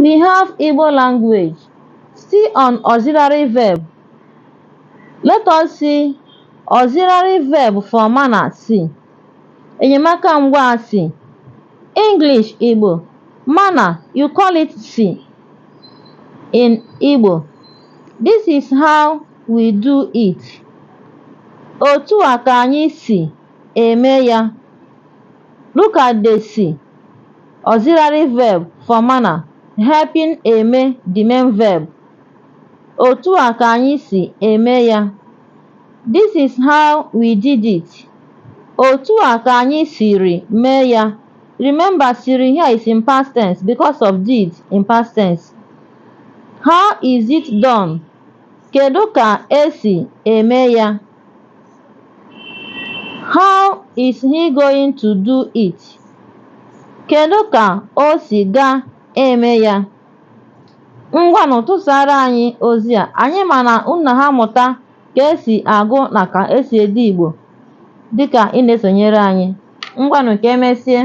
We have Igbo language still on auxiliary verb. Let us see auxiliary verb for manner si. Enyemaka ngwaa si. English Igbo manner you call it si in Igbo. This is how we do it. Otu a ka anyị si eme ya. Look at the si auxiliary verb for manner helping eme the main verb. Otu a ka anyị si eme ya. This is how we did it. Otu a ka anyị siri mee ya. Remember siri here is in past tense because of did in past tense. How is it done? Kedu ka esi eme ya? How is he going to do it? Kedu ka o si ga-eme ya? Ngwanụ tụsara anyị ozi a. Anyị ma na unu na-amụta ka esi agụ na ka esi ede Igbo dịka ị na-esonyere anyị. Ngwanụ ka emesie.